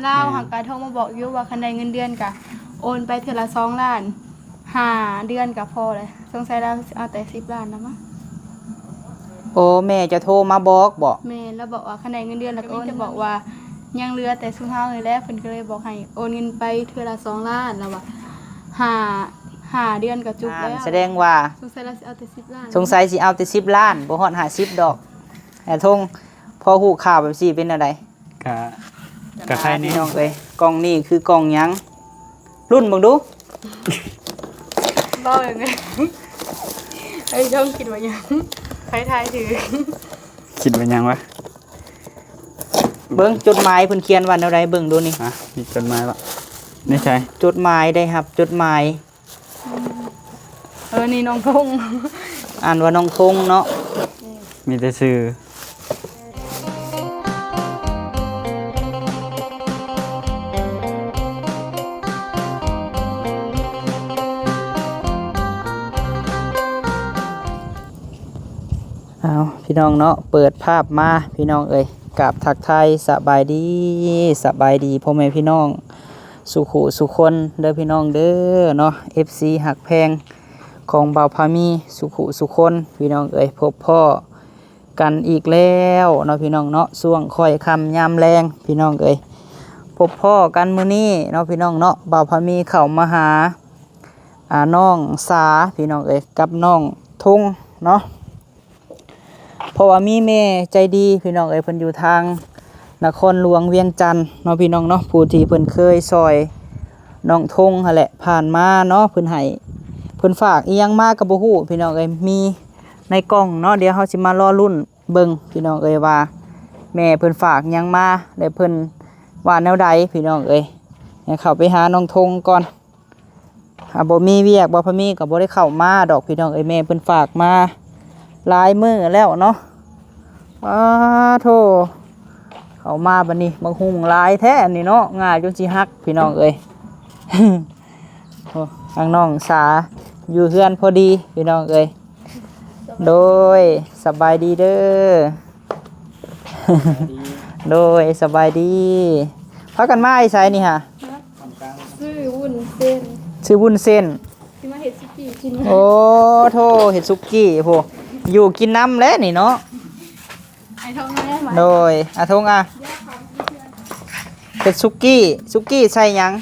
ລາວ ແມ່ນ ຫາກະໂທມາບອກຢູ່ວ່າ ຄັນໄດ້ເງິນເດືອນກະໂອນໄປເທື່ອລະສອງລ້ານ ຫ້າເດືອນກະພໍແລ້ວ. ສົງໄສລາວຊິເອົາແຕ່ສິບລ້ານນະມັ້ງ. ໂອ້ ແມ່ເຈົ້າໂທມາບອກບໍ? ແມ່ນ ລາວບອກວ່າ ຄັນໄດ້ເງິນເດືອນລະກະໂອນ. ແຕ່ບອກວ່າຍັງເຫຼືອແຕ່ຊຸມເຮົານີ້ແຫຼະ ເພິ່ນກະເລີຍບອກໃຫ້ໂອນເງິນໄປເທື່ອລະສອງລ້ານ. ລາວວ່າ ຫ້າ ຫ້າເດືອນກະຈຸກແລ້ວ. ສະແດງວ່າ ສົງໄສລາວຊິເອົາແຕ່ສິບລ້ານ ສົງໄສຊິເອົາແຕ່ສິບລ້ານ ບໍ່ຮອດຫ້າສິບດອກ. ແອ ທົງ ພໍຮູ້ຂ່າວແບບຊີ້ເປັນແນວໃດ? ກະ ກະໄຄແນ່ ພີ່ນ້ອງເອີຍ. ກ່ອງນີ້ຄືກ່ອງຫຍັງ? ລຸ້ນເບິ່ງດູ. ເວົ້າຫຍັງ? ເອີຍ ເຈົ້າຄິດວ່າຫຍັງ? ໃຜທາຍຖືກ? ຄິດວ່າຫຍັງວະ? ເບິ່ງຈົດໝາຍເພິ່ນຂຽນວ່າແນວໃດ ເບິ່ງດູນີ້. ຮະ? ມີຈົດໝາຍວະ? ໃນໃສ? ຈົດໝາຍ ໄດ້ຮັບຈົດໝາຍ. ເອີ ນີ້ນ້ອງທົງ ອ່ານວ່ານ້ອງທົງເນາະ. ມີແຕ່ຊື່. ເອົາ ພີ່ນ້ອງເນາະ ເປີດພາບມາ ພີ່ນ້ອງເອີຍ ກາບທັກທາຍສະບາຍດີ ສະບາຍດີພໍ່ແມ່ພີ່ນ້ອງ ສູ່ຄູ່ສູ່ຄົນເດີພີ່ນ້ອງເດີເນາະ ເອັຟຊີຮັກແພງຂອງບ່າວພາມີ ສູ່ຄູ່ສູ່ຄົນ ພີ່ນ້ອງເອີຍ. ພົບພໍ້ກັນອີກແລ້ວເນາະ ພີ່ນ້ອງເນາະ ຊ່ວງຄ່ອຍຄ່ຳຍາມແລງ ພີ່ນ້ອງເອີຍ. ພົບພໍ້ກັນມື້ນີ້ເນາະ ພີ່ນ້ອງເນາະ ບ່າວພາມີເຂົ້າມາຫາ ອາ ນ້ອງສາ ພີ່ນ້ອງເອີຍ ກັບນ້ອງທົງເນາະ. ເພາະວ່າມີແມ່ໃຈດີ ພີ່ນ້ອງເອີຍ ເພິ່ນຢູ່ທາງນະຄອນຫຼວງວຽງຈັນເນາະ ພີ່ນ້ອງເນາະ ຜູ້ທີ່ເພິ່ນເຄີຍຊ່ອຍນ້ອງທົງຫັ້ນແຫຼະ ຜ່ານມາເນາະ ເພິ່ນໃຫ້ ເພິ່ນຝາກອີ່ຫຍັງມາກະບໍ່ຮູ້ ພີ່ນ້ອງເອີຍ. ມີໃນກ່ອງເນາະ ດຽວເຮົາຊິມາລໍລຸ້ນເບິ່ງ ພີ່ນ້ອງເອີຍ ວ່າແມ່ເພິ່ນຝາກຫຍັງມາ ແລະ ເພິ່ນວ່າແນວໃດ ພີ່ນ້ອງເອີຍ. ໃຫ້ເຂົ້າໄປຫານ້ອງທົງກ່ອນ. ຫາບໍ່ມີວຽກ ບ່າວພາມີກະບໍ່ໄດ້ເຂົ້າມາດອກ ພີ່ນ້ອງເອີຍ. ແມ່ເພິ່ນຝາກມາຫຼາຍມື້ແລ້ວເນາະ. ປາໂທ ເຂົ້າມາບາດນີ້ ບັກຫຸ່ງຫຼາຍແທ້ອັນນີ້ເນາະ ງ່າຈົນຊິຫັກ ພີ່ນ້ອງເອີຍ. ໂອ້ ທາງນ້ອງສາຢູ່ເຮືອນພໍດີ ພີ່ນ້ອງເອີຍ. ໂດຍ ສະບາຍດີເດີ. ໂດຍ ສະບາຍດີ. ພາກັນມາແຕ່ໃສນີ້ຫະ? ຊື້ວຸ້ນເສັ້ນ ຊື້ວຸ້ນເສັ້ນ ຊິມາເຮັດສຸກີ້ກິນ. ໂອ້ໂທ ເຮັດສຸກີ້ພຸ້ນ ຢູ່ກິນນຳແຫຼະນີ້ເນາະ. ໂດຍ ອາ ທົງອາ ເຮັດສຸກີ້ ສຸກີ້ໃສ່ຫຍັງ?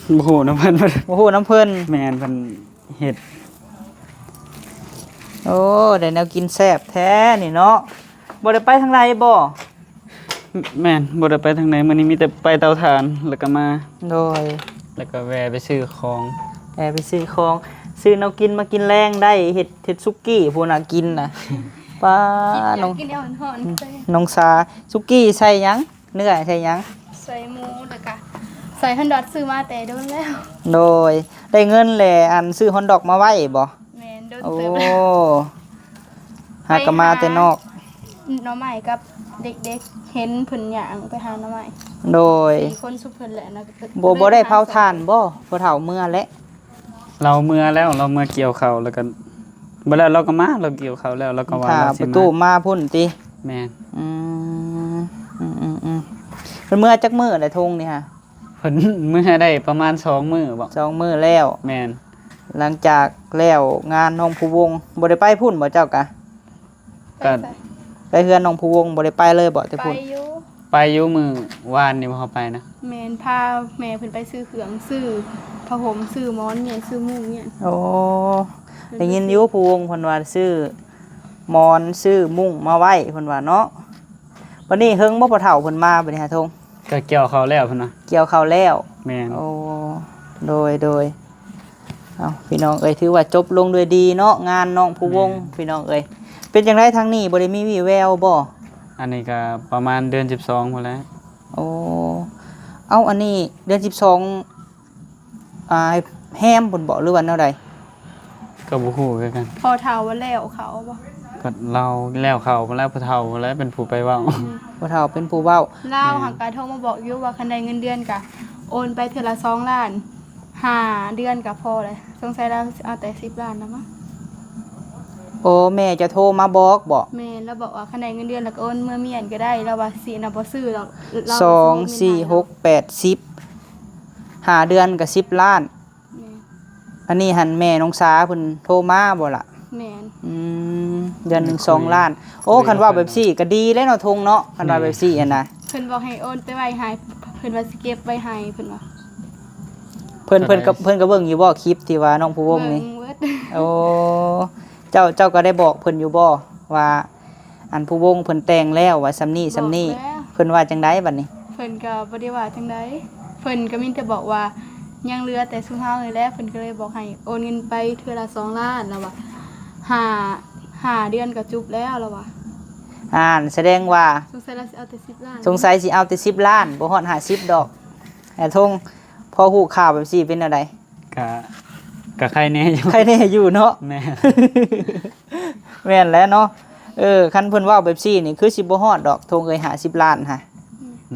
ບໍ່ຮູ້ນຳເພິ່ນ ບໍ່ຮູ້ນຳເພິ່ນ. ແມ່ນ ເພິ່ນເຮັດ. ໂອ້ ໄດ້ແນວກິນແຊບແທ້ນີ້ເນາະ. ບໍ່ໄດ້ໄປທາງໃດບໍ? ແມ່ນ ບໍ່ໄດ້ໄປທາງໃດ ມື້ນີ້ມີແຕ່ໄປເຕົາຖ່ານ ແລ້ວກະມາ. ໂດຍ ແລ້ວກະແວ່ໄປຊື້ຂອງ ແວ່ໄປຊື້ຂອງ ຊື້ແນວກິນມາກິນແລງໄດ້ ເຮັດ ເຮັດສຸກີ້ພຸ້ນນະກິນນະ. ປ້າ ນ້ອງ ກິນແນວຮ້ອນໆ ນ້ອງສາ ສຸກີ້ໃສ່ຫຍັງ? ເນື້ອໃສ່ຫຍັງ? ໃສ່ໝູ ແລ້ວກະໃສ່ຮອດດອກ ຊື້ມາແຕ່ດົນແລ້ວ. ໂດຍ ໄດ້ເງິນແລ້ວ ອັນ ຊື້ຮອດດອກມາໄວ້ບໍ? ແມ່ນ ດົນເຕີບແລ້ວ. ໂອ້ ຫາກະມາແຕ່ນອກ ໄປຫາໜໍ່ໄມ້ກັບເດັກໆ ເຫັນເພິ່ນຍ່າງໄປຫາໜໍ່ໄມ້. ໂດຍ ສີ່ຄົນຊຸມເພິ່ນແຫຼະນະ. ບໍ່ ບໍ່ໄດ້ເຜົາຖ່ານບໍ? ພໍ່ເຖົ້າເມືອແຫຼະ. ລາວເມືອແລ້ວ ລາວເມືອກ່ຽວເຂົ້າ ແລ້ວກະ ບໍ່ແລ້ວລາວກະມາ ລາວກ່ຽວເຂົ້າແລ້ວ ລາວກະວ່າ ຖ້າ ລາວຊິ ປະຕູມາພຸ້ນຕິ? ແມ່ນ. ອືມ ອືມໆໆ ເພິ່ນເມືອຈັກມື້ແລ້ວ ທົງນີ້ຫະ? ເພິ່ນເມືອໄດ້ປະມານສອງມື້ບໍ? ສອງມື້ແລ້ວ. ແມ່ນ. ຫຼັງຈາກແລ້ວງານນ້ອງພູວົງ ບໍ່ໄດ້ໄປພຸ້ນບໍເຈົ້າກະ? ກະ ໄປໃສ? ໄປເຮືອນນ້ອງພູວົງ ບໍ່ໄດ້ໄປເລີຍບໍແຕ່ພຸ້ນ? ໄປຢູ່ ໄປຢູ່ມື້ວານນີ້ບໍ່ ເຮົາໄປນະ. ແມ່ນ ພາແມ່ເພິ່ນໄປຊື້ເຄື່ອງ ຊື້ຜ້າຫົ່ມ ຊື້ໝອນຫຍັງ ຊື້ມຸ້ງຫຍັງ. ໂອ້ ໄດ້ຍິນຢູ່ ພູວົງເພິ່ນວ່າຊື້ໝອນ ຊື້ມຸ້ງມາໄວ້ ເພິ່ນວ່າເນາະ. ບັດນີ້ເຫິງບໍ່ພໍ່ເຖົ້າເພິ່ນມາບັດນີ້ຫາ ທົງ? ກະກ່ຽວເຂົ້າແລ້ວພຸ້ນນະ. ກ່ຽວເຂົ້າແລ້ວ. ແມ່ນ. ໂອ້ ໂດຍ ໂດຍ. ເອົາ ພີ່ນ້ອງເອີຍ ຖືວ່າຈົບລົງດ້ວຍດີເນາະ ງານນ້ອງພູວົງ. ແມ່ນ. ພີ່ນ້ອງເອີຍ ເປັນຈັ່ງໃດທາງນີ້ ບໍ່ໄດ້ມີວີ່ແວວບໍ່? ອັນນີ້ກະປະມານເດືອນສິບສອງພຸ້ນແຫຼະ. ໂອ້ ເອົາ ອັນນີ້ເດືອນສິບສອງ ອ່າ ແຮມພຸ້ນບໍ ຫຼືວ່າແນວໃດ? ກະບໍ່ຮູ້ຄືກັນ. ພໍ່ເຖົ້າວ່າແລ້ວເຂົາບໍ? ກະລາວແລ້ວເຂົາພຸ້ນແຫຼະ ພໍ່ເຖົ້າພຸ້ນແຫຼະເປັນຜູ້ໄປເວົ້າ. ອືມ ພໍ່ເຖົ້າເປັນຜູ້ເວົ້າ. ລາວ ແມ່ນ ຫາກະໂທມາບອກຢູ່ວ່າ ຄັນໄດ້ເງິນເດືອນກະໂອນໄປເທື່ອລະສອງລ້ານ ຫ້າເດືອນກະພໍແລ້ວ. ສົງໄສລາວຊິເອົາແຕ່ສິບລ້ານນະມັ້ງ. ໂອ້ ແມ່ຈະໂທມາບອກບໍ? ແມ່ນ ລາວບອກວ່າຄັນໄດ້ເງິນເດືອນແລ້ວກໍໂອນເມືອງມຽນກໍໄດ້ ລາວວ່າຊິນະບໍ່ຊື້ດອກ ລາວ ສອງ ສີ່ ຫົກ ແປດ ສິບ ຫ້າເດືອນກໍສິບລ້ານ. ແມ່ນ ອັນນີ້ຫັ້ນແມ່ນ້ອງສາເພິ່ນໂທມາບໍ່ລະ? ແມ່ນ ອືມ ເດືອນໜຶ່ງສອງລ້ານ. ໂອ້ ເຄີຍ ຄັນເວົ້າແບບຊີ້ກໍດີແລ້ວເນາະ ທົງເນາະ ຄັນວ່າແບບຊີ້ຫັ້ນນະ. ເພິ່ນບອກໃຫ້ໂອນໄປໄວ້ໃຫ້ ເພິ່ນວ່າຊິເກັບໄວ້ໃຫ້ ເພິ່ນວ່າ. ເພິ່ນ ເພິ່ນກໍ ເພິ່ນກໍເບິ່ງຢູ່ບໍ່ ຄລິບທີ່ວ່ານ້ອງພູວົງນີ້? ເບິ່ງເບິດ. ໂອ້ ເຈົ້າ ເຈົ້າກໍໄດ້ບອກເພິ່ນຢູ່ບໍ່ວ່າ ອັນພູວົງເພິ່ນແຕ່ງແລ້ວວ່າສ່ຳນີ້ສ່ຳນີ້? ບອກແລ້ວ. ເພິ່ນວ່າຈັ່ງໃດບັດນີ້? ເພິ່ນກໍບໍ່ໄດ້ວ່າຈັ່ງໃດ ເພິ່ນກໍມີແຕ່ບອກວ່າຍັງເຫຼືອແຕ່ຊຸມເຮົານີ້ແຫຼະ ເພິ່ນກໍເລີຍບອກໃຫ້ໂອນເງິນໄປເທື່ອລະສອງລ້ານ ລາວວ່າ ຫ້າ ຫ້າເດືອນກໍຈົບແລ້ວ ລາວວ່າ. ອ່ານ ສະແດງວ່າ ສົງໄສລາວຊິເອົາແຕ່ສິບລ້ານ ສົງໄສຊິເອົາແຕ່ສິບລ້ານ ບໍ່ຮອດຫ້າສິບດອກ. ແອ ທົງ ພໍຮູ້ຂ່າວແບບຊີ້ເປັນແນວໃດ? ກະ ກະໄຄແດ່ຢູ່ ໄຄແດ່ຢູ່ເນາະ. ແມ່ນ ແມ່ນແຫຼະເນາະ. ເອີ ຄັນເພິ່ນເວົ້າແບບຊີ້ນີ້ຄືຊິບໍ່ຮອດດອກ ທົງເອີຍ ຫ້າສິບລ້ານຫະ.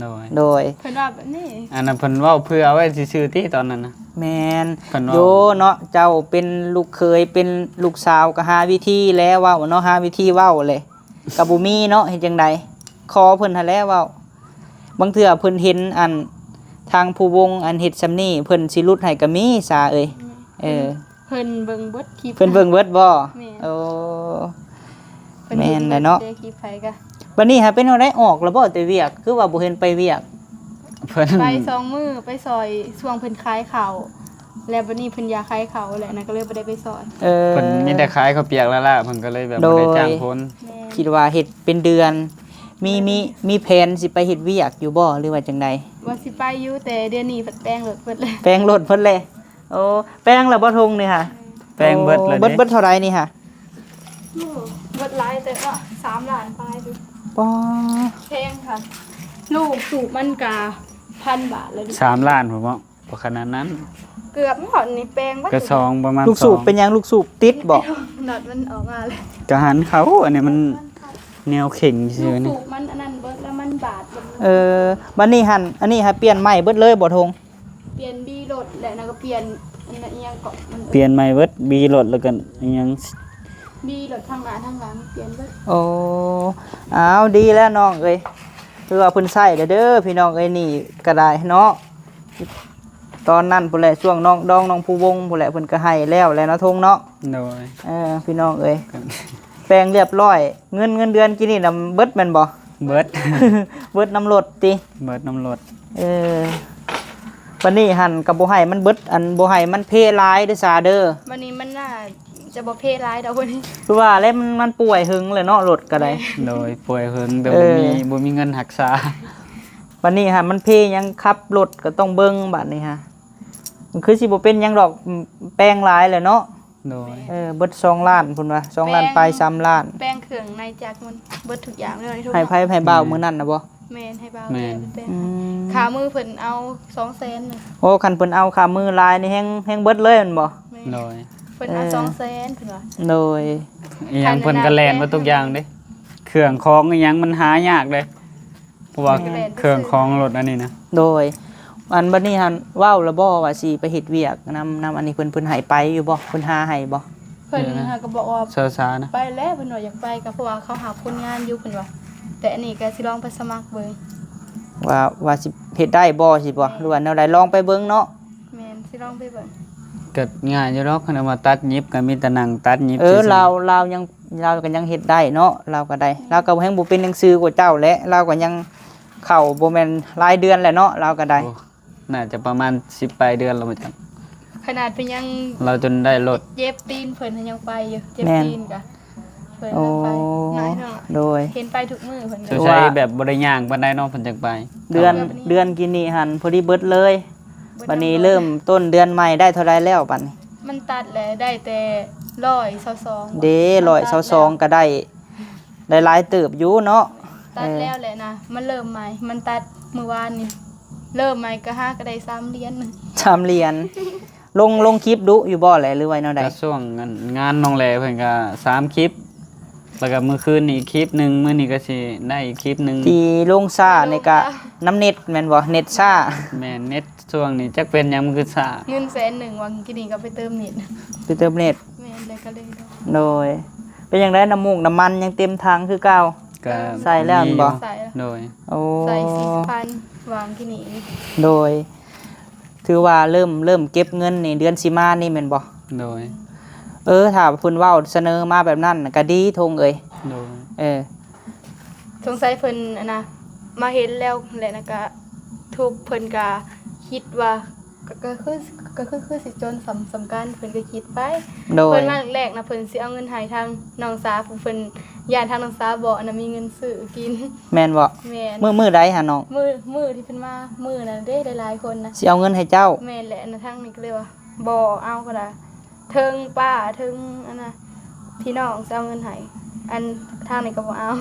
ໂດຍ ໂດຍ ເພິ່ນວ່າແບບນີ້ ອັນນັ້ນເພິ່ນເວົ້າເພື່ອໄວ້ຊື່ໆຕິຕອນນັ້ນນະ. ແມ່ນ ເພິ່ນເວົ້າ ໂຍເນາະ ເຈົ້າເປັນລູກເຂີຍ ເປັນລູກສາວກໍຫາວິທີແຫຼະເວົ້າເນາະ ຫາວິທີເວົ້າແຫຼະ ກໍບໍ່ມີເນາະ ເຮັດຈັ່ງໃດ ຂໍເພິ່ນຫັ້ນແຫຼະເວົ້າ. ບາງເທື່ອເພິ່ນເຫັນອັນທາງຜູ້ວົງອັນເຮັດຊ່ຳນີ້ ເພິ່ນຊິຫຼຸດໃຫ້ກໍມີສາເອີຍ. ແມ່ນ ເອີ ເພິ່ນເບິ່ງເບິດຄລິບ ເພິ່ນເບິ່ງເບິດບໍ່? ແມ່ນ ໂອ້ ເພິ່ນ ແມ່ນແຫຼະເນາະ ເບິ່ງເບິດແຕ່ຄລິບໃຜກະ. ບັດນີ້ຫາເປັນແນວໃດ ອອກແລ້ວບໍ່ແຕ່ວຽກ ຄືວ່າບໍ່ເຫັນໄປວຽກ? ເພິ່ນ ໄປສອງມື້ ໄປຊ່ອຍຊ່ວງເພິ່ນຂາຍເຂົ້າ ແລ້ວບັດນີ້ເພິ່ນຢາກຂາຍເຂົ້າແຫຼະນະ ກໍເລີຍບໍ່ໄດ້ໄປຊ່ອຍ. ເອີ ເພິ່ນມີແຕ່ຂາຍເຂົ້າປຽກລ້າໆ ເພິ່ນກໍເລີຍແບບບໍ່ໄດ້ຈ້າງຄົນ. ແມ່ນ ຄິດວ່າເຮັດເປັນເດືອນ ມີ ມີ ມີແຜນຊິໄປເຮັດວຽກຢູ່ບໍ່ ຫຼືວ່າຈັ່ງໃດ? ວ່າຊິໄປຢູ່ ແຕ່ດຽວນີ້ພັດແປງລົດເບິດແລ້ວ ແປງລົດເບິດແລ້ວ. ໂອ້ ແປງແລ້ວບໍ່ ທົ່ງນີ້ຫະ? ແປງເບິດແລ້ວ ເບິດ ເບິດເທົ່າໃດນີ້ຫະ? ໂອ້ ເບິດຫຼາຍເຕີບເນາະ ສາມລ້ານປາຍພຸ້ນ. ປາ ແພງຄ່ະ ລູກສູບມັນກະພັນບາດແລ້ວ. ສາມລ້ານພຸ້ນເບາະ? ບໍ່ຂະໜາດນັ້ນ ເກືອບຮອດນີ້ ແປງເບິດ ກະສອງປະມານ ລູກສູບເປັນຫຍັງ? ລູກສູບຕິດບໍ່? ນັດມັນອອກມາເລີຍ ກະຫັນເຂົ້າ ອັນນີ້ມັນແນວເຄັ່ງຊື່ໆ ນີ້ ລູກສູບມັນອັນນັ້ນເບິດແລ້ວ ມັນບາດເບິດ. ເອີ ບັດນີ້ຫັ້ນ ອັນນີ້ຫາປ່ຽນໃໝ່ເບິດເລີຍບໍ່ ທົ່ງ? ປ່ຽນບີລົດແຫຼະ ແລ້ວກໍປ່ຽນອັນນັ້ນອີ່ຫຍັງເກາະ ມັນ ປ່ຽນໃໝ່ເບິດ ບີລົດ ແລ້ວກໍອີ່ຫຍັງ ບີລົດທາງໜ້າທາງຫຼັງປ່ຽນເບິດ. ໂອ້ ອ້າວ ດີແລ້ວນ້ອງເອີຍ ຄືວ່າເພິ່ນໃຊ້ແລ້ວເດີພີ່ນ້ອງເອີຍ ນີ້ກໍໄດ້ເນາະ. ຕອນນັ້ນພຸ້ນແຫຼະ ຊ່ວງນ້ອງດອງນ້ອງພູວົງພຸ້ນແຫຼະ ເພິ່ນກໍໃຫ້ແລ້ວແຫຼະເນາະ ທົ່ງເນາະ. ໂດຍ ເອີ ພີ່ນ້ອງເອີຍ ແປງລຽບຮ້ອຍ. ເງິນ ເງິນເດືອນກີ້ນີ້ນະເບິດແມ່ນບໍ່? ເບິດ ເບິດນຳລົດຕິ? ເບິດນຳລົດ. ເອີ ບັດນີ້ຫັ້ນກໍບໍ່ໃຫ້ມັນເບິດ ອັນ ບໍ່ໃຫ້ມັນເພຫຼາຍເດີສາເດີ. ບັດນີ້ມັນໜ້າຈະບໍ່ເພຫຼາຍດອກ ບັດນີ້ ຄືວ່າແລ້ວ ມັນ ມັນປ່ວຍເຫິງແລ້ວເນາະ ລົດກໍໄດ້. ໂດຍ ປ່ວຍເຫິງ ແຕ່ ເອີ ບໍ່ມີ ບໍ່ມີເງິນຮັກສາ. ບັດນີ້ຫາມັນເພຍັງຂັບລົດກໍຕ້ອງເບິ່ງ ບັດນີ້ຫາ ຄືຊິບໍ່ເປັນຫຍັງດອກ ແປງຫຼາຍແຫຼະເນາະ. ໂດຍ ເອີ ເບິດສອງລ້ານພຸ້ນວ່າ ສອງລ້ານປາຍ ສາມລ້ານ. ແປງເຄື່ອງໃນຈັກມັນເບິດທຸກຢ່າງເລີຍ ໃຫ້ໃຜ? ໃຫ້ບ່າວມື້ນັ້ນນະບໍ່? ແມ່ນ ໃຫ້ບ່າວແປງ. ອືມ ຄ່າມືເພິ່ນເອົາສອງແສນ. ໂອ້ ຄັນເພິ່ນເອົາຄ່າມືຫຼາຍນີ້ແຮງ ແຮງເບິດເລີຍແມ່ນບໍ່? ແມ່ນ ໂດຍ ເພິ່ນເອົາ ເອີ ສອງແສນເພິ່ນວ່າ. ໂດຍ ອີ່ຫຍັງເພິ່ນກໍແລ່ນເບິດທຸກຢ່າງເດ້ ເຄື່ອງຂອງອີ່ຫຍັງມັນຫາຍາກເດ້. ເພາະວ່າເຄື່ອງຂອງລົດອັນນີ້ນະ. ໂດຍ ອັນບັດນີ້ຫັ້ນເວົ້າແລ້ວບໍ່ວ່າຊິໄປເຮັດວຽກນຳ ນຳອັນນີ້ ເພິ່ນ ເພິ່ນໃຫ້ໄປຢູ່ບໍ່? ເພິ່ນຫາໃຫ້ບໍ່? ເພິ່ນຫາກໍບອກວ່າ ຊາວຊານະ ໄປແລ້ວ ເພິ່ນວ່າຢາກໄປ ກໍເພາະວ່າເຂົາຮັບຄົນງານຢູ່ ເພິ່ນວ່າ. ແຕ່ອັນນີ້ກໍຊິລອງໄປສະໝັກເບິ່ງ ວ່າ ວ່າຊິເຮັດໄດ້ບໍ່ ຊິບໍ່ ຫຼືວ່າແນວໃດ ລອງໄປເບິ່ງເນາະ. ແມ່ນ ຊິລອງໄປເບິ່ງ. ກໍງ່າຍຢູ່ດອກ ຄັນວ່າຕັດຫຍິບ ກໍມີແຕ່ນັ່ງຕັດຫຍິບ. ເອີ ຊື່ໆ ລາວ ລາວຍັງ ລາວກໍຍັງເຮັດໄດ້ເນາະ ລາວກໍໄດ້. ລາວກໍແຮງບໍ່ເປັນໜັງສືກວ່າເຈົ້າແຫຼະ ລາວກໍຍັງເຂົ້າບໍ່ແມ່ນຫຼາຍເດືອນແຫຼະເນາະ ລາວກໍໄດ້. ໂອ້ ໜ້າຈະປະມານສິບປາຍເດືອນແລ້ວບໍ່ຈັກ. ຂະໜາດເພິ່ນຍັງ ລາວຈົນໄດ້ລົດ ເຈັບຕີນເພິ່ນຍັງໄປຢູ່ ເຈັບ ແມ່ນ ຕີນກະ ເພິ່ນ ໂອ້ ໄປ ໜ້ອຍເນາະ. ໂດຍ ເຫັນໄປທຸກມື້ເພິ່ນ ສົງໄສແບບບໍ່ໄດ້ຍ່າງປານໃດເນາະ ເພິ່ນຈັ່ງໄປ. ເດືອນ ເດືອນກີ້ນີ້ຫັ້ນພໍດີເບິດເລີຍ. ບັດນີ້ເລີ່ມຕົ້ນເດືອນໃໝ່ໄດ້ເທົ່າໃດແລ້ວບັດນີ້? ມັນຕັດແຫຼະ ໄດ້ແຕ່ຮ້ອຍຊາວສອງ. ເດ້ ຮ້ອຍຊາວສອງກໍໄດ້ ໄດ້ຫຼາຍເຕີບຢູ່ເນາະ. ຕັດແລ້ວແຫຼະນະ ມັນເລີ່ມໃໝ່ ມັນຕັດມື້ວານນີ້ ເລີ່ມໃໝ່ກໍຫາກໍໄດ້ສາມຫຼຽນ. ສາມຫຼຽນ. ລົງ ລົງຄລິບດຸຢູ່ບໍ່ແຫຼະ ຫຼືວ່າແນວໃດ? ກໍຊ່ວງງານ ງານນ້ອງແຫຼເພິ່ນກໍສາມຄລິບ ແລ້ວກໍມື້ຄືນນີ້ອີກຄລິບໜຶ່ງ ມື້ນີ້ກໍຊິໄດ້ອີກຄລິບໜຶ່ງ. ທີ່ລົງຊ້ານີ້ກໍນຳເນັດແມ່ນບໍ່? ເນັດຊ້າ. ແມ່ນ ເນັດຊ່ວງນີ້ຈັກເປັນຫຍັງມັນຄືຊ້າ. ເງິນແສນໜຶ່ງ ຫວ່າງກີ້ນີ້ກໍໄປເຕີມເນັດ ໄປເຕີມເນັດ. ແມ່ນ ແລ້ວກໍເລີຍ. ໂດຍ ປັນຈັ່ງໃດ ນ້ຳມູກນ້ຳມັນຍັງເຕັມຖັງຄືເກົ່າ? ກະ ໃສ່ແລ້ວແມ່ນບໍ່? ມີຢູ່ ໃສ່ແລ້ວ ໂດຍ ໂອ້ ໃສ່ສີ່ສິບພັນ ວາງທີ່ນີ້ ໂດຍ ຖືວ່າເລີ່ມ ເລີ່ມເກັບເງິນນີ້ເດືອນຊິມານີ້ແມ່ນບໍ່? ໂດຍ ເອີ ຖ້າເພິ່ນເວົ້າສະເໜີມາແບບນັ້ນກະດີ ທົງເອີຍ ໂດຍ ເອີ ສົງໄສເພິ່ນ ອັນນະ ມາເຫັນແລ້ວແຫຼະ ນະກະ ທຸກ ເພິ່ນກະຄິດວ່າ ກະ ກະຄື ກະຄື ຄືຊິຈົນສ່ຳ ສ່ຳກັນ ເພິ່ນກະຄິດໄປ ໂດຍ ເພິ່ນມາແລກໆນະ ເພິ່ນຊິເອົາເງິນໃຫ້ທາງນ້ອງສາ ເພິ່ນ ຢ້ານທາງນ້ອງສາບໍ່ ອັນນະ ມີເງິນຊື້ກິນ ແມ່ນບໍ່? ແມ່ນ ມື້ ມື້ໃດຫານ້ອງ? ມື້ ມື້ທີ່ເພິ່ນມາ ມື້ນັ້ນເດ້ ຫຼາຍໆຄົນນະ ຊິເອົາເງິນໃຫ້ເຈົ້າ ແມ່ນແຫຼະ ອັນນະ ທາງນີ້ກະເລີຍວ່າ ບໍ່ເອົາກະໄດ້ ເທິງປ້າເທິງອັນນະ ພີ່ນ້ອງຊິເອົາເງິນໃຫ້ ອັນທາງນີ້ກະບໍ່ເອົາ